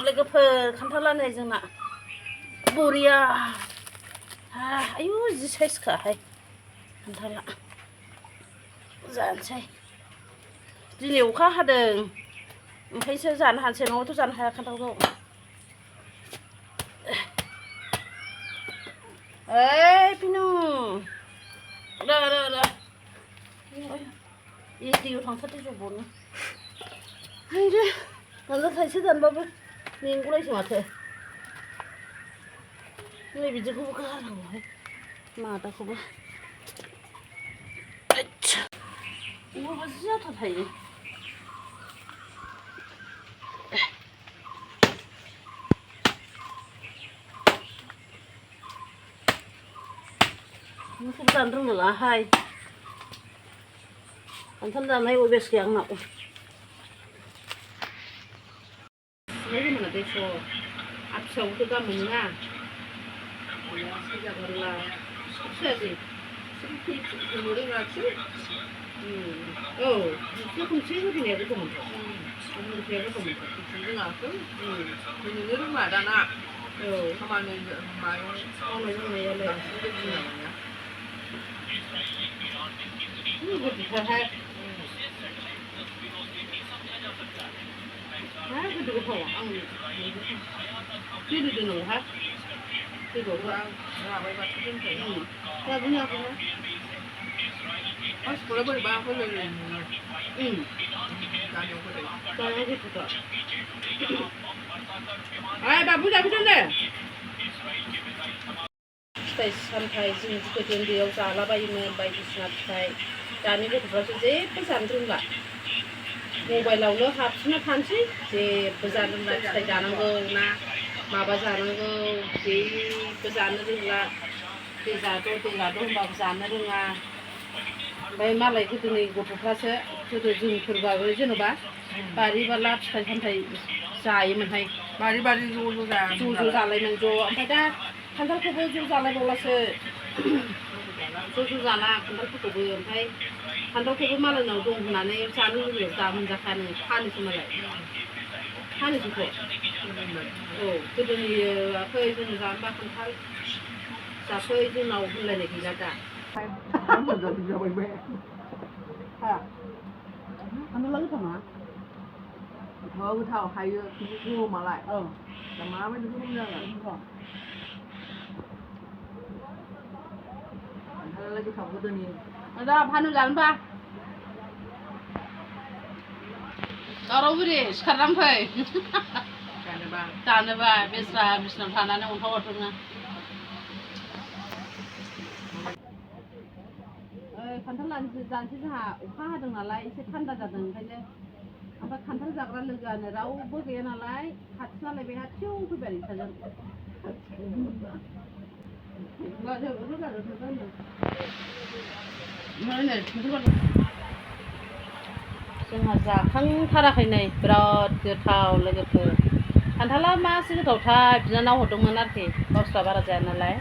लोगोफोर खान्थाला नै जोंना बरिया आयु जि साइजखाहाय खान्थाला जानोसै दिनै अखा हादों ओमफ्रायसो जानो हानोसै नङाबाथ' जानो हाया खान्थालखौ ओइ पिनु दैयाव थांथारदो जब'नो आयु खान्थाल थाइसे दानबाबो मेंगुलायसो माथो नै बिदिखौबो गारनांगौहाय मादाखौबो अमाबा जि आथा थायो खान्थाल जानो रोंलाहाय खान्थाल जानाय अयभास गैया आंनाव दै स' आथियावबोथ' दाम मोनोना जागोनला फिसाजि होनो रोङाखिसै औ खनसे होफैनाया गोथावमोन होफैनाया गोथावमोन रोङाखै होनोनो रोंला दाना औ खामानि मावनाय दांनायालाय गोथावहाय मा गोदो गोथाव आं दोलो दोनोहाय बेदरफ्रा राबायबासो दोनखायो जागोन जागोन मानसिखौलाय बोरैबा होनो जानाया गोथावथार ओइ बाबु जाफैदो दे फिथाइ सामथाइ जों गोदो उन्दैयाव जालाबायोमोन बायदिसिना फिथाइ दानि गथ'फ्रासो जेबो जानो रोंला मबाइलावनो हाबसिनना थानोसै जेबो जानो रोंला फिथाइ जानांगौ ना माबा जानांगौ जेबो जानो रोंला दै जाद' होनबाबो जानो रोङा ओमफ्राय मालाय गोदोनि गथ'फ्रासो गोदो जोंफोरबाबो जेन'बा बारि बाला फिथाइ सामथाइ जायोमोनहाय बारि बारि ज' जालायमोन ज' ओमफ्राय दा खान्थालखौबो ज' जालायबावलासो ज' जाला खान्थालफोरखौबो ओमफ्राय खान्थालखौबो मालायनाव दं होननानै जानो लुबैयो दा मोनजाखानो फानोसो मालाय फानोसोथ' औ गोदोनियाखै जों जानोबा खान्थाल जाफै जोंनाव होनलायनाय गैला दा खान्थाला गोथाव नङा गोथाव हायो गरमालाय औ दा माबायदि गरम जागोन खान्थालालाय गोथाव गोदोनि दा फानो जानोबा दावराव बुरि सिखारनानै फै जानोबा बेस्रा बिसिनाव थानानै अन्थाव हरदोंनो खान्थाल जानोसै जोंहा अखा हादों नालाय एसे थान्दा जादों ओंखायनो ओमफ्राय खान्थाल जाग्रा लोगोआनो रावबो गैया नालाय खाथि नालाय बे हाथियाव फैबाय नोंसाजों जोंहा जाखांथाराखै नै बिराद गोथाव लोगोफोर खान्थाला मासे गोथावथार बिनानाव हरदोंमोन आरोखि गावस्रा बारा जाया नालाय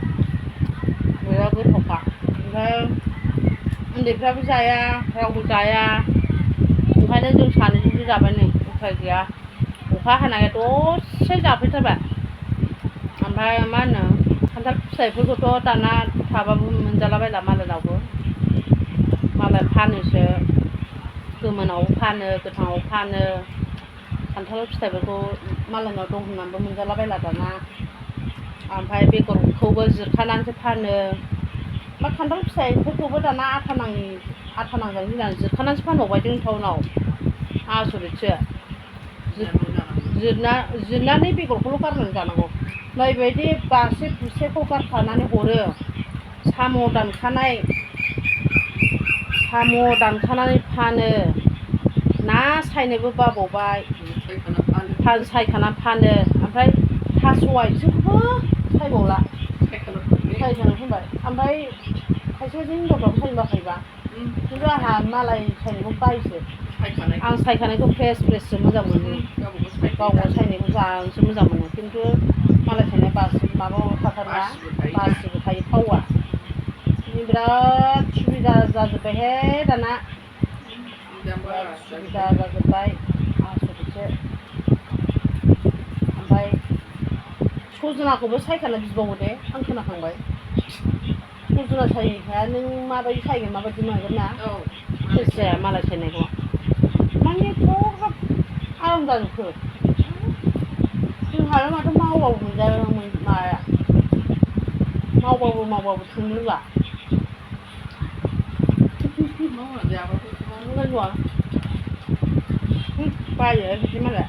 बिराद गोथावखा ओमफ्राय उन्दैफ्राबो जाया रावबो जाया ओंखायनो जों सानैजोंसो जाबाय नै उफाय गैया अखा हानानै दसे जाफैथारबाय ओमफ्राय मा होनो खान्थाल फिथाइफोरखौथ' दाना थाबाबो मोनजालाबायला मालायनावबो मालाय फानोसो गोमोनाव फानो गोथाङाव फानो खान्थाल फिथाइफोरखौ मालायनाव दं होननानैबो मोनजालाबायला दाना ओमफ्राय बेगरखौबो जिरखानानैसो फानो मा खान्थाल फिथाइफोरखौबो दाना आथा नांजानो गिनानै जिरखानानैसो फानबावबाय जोंनि टाउनाव आसरितसो जिरनानै बेगरखौल' गारनानै जानांगौ नैबायदि बारसे बुसेखौ गारखानानै हरो साम' दानखानानै फानो ना सायनोबो बाबावबाय सायखानानै फानो ओमफ्राय थास' आथिंखौबो सायबावला सायखानानै फैबाय ओमफ्राय खायसे हिनजावफ्राबो सायनो बाखायोबा खिन्थु आंहा मालाय सायनायखौ बायोसो आं सायखानायखौ फ्रेससो मोजां मोनो गाव सायनायखौ जानोसो मोजां मोनो खिन्थु मालाय सायनाय माबा थाथारा बासिबो थायो थावा बिराद सुबिदा जाजोब्बायहाय दाना सुबिदा जाजोब्बाय आसरितसो ओमफ्राय सजनाखौबो सायखाना बिबावो दे आं खोनाखांबाय सजना सायनाया नों माबायदि सायगोन माबायदि मोनगोन ना जाया मालाय सायनायखौ माने एथ'ग्राब आराम जाजोबखो जोंहालाय माथो मावबाबो मोनजायामोन माया मावबाबो थोनो रोङा बायो बिदि मालाय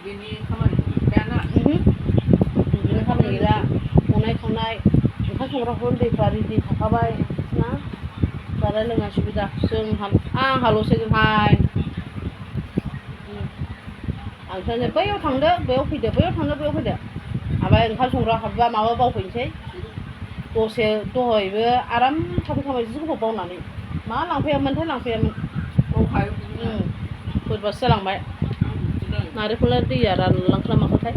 बिनि खामानि गैयाना बिदिनो खामानि गैला संनाय खावनाय ओंखाम संग्राफोर दैफ्रा रेडि थाखाबाय ना जानाय लोंनाय सुबिदा आंहाल'सै जोंहाय आं सानो बैयाव थांदो बैयाव फैदो बैयाव थांदो बैयाव फैदो ओमफ्राय ओंखाम संग्रा हाबबा माबा बावफैनोसै दसे दहायबो आराम थाफैखाबाय जि गोबाव बावनानै मा लांफैयामोनथाय लांफैयामोन बोरैबासो जालांबाय नारेंखलआ दैया रानलांखोना माखोथाय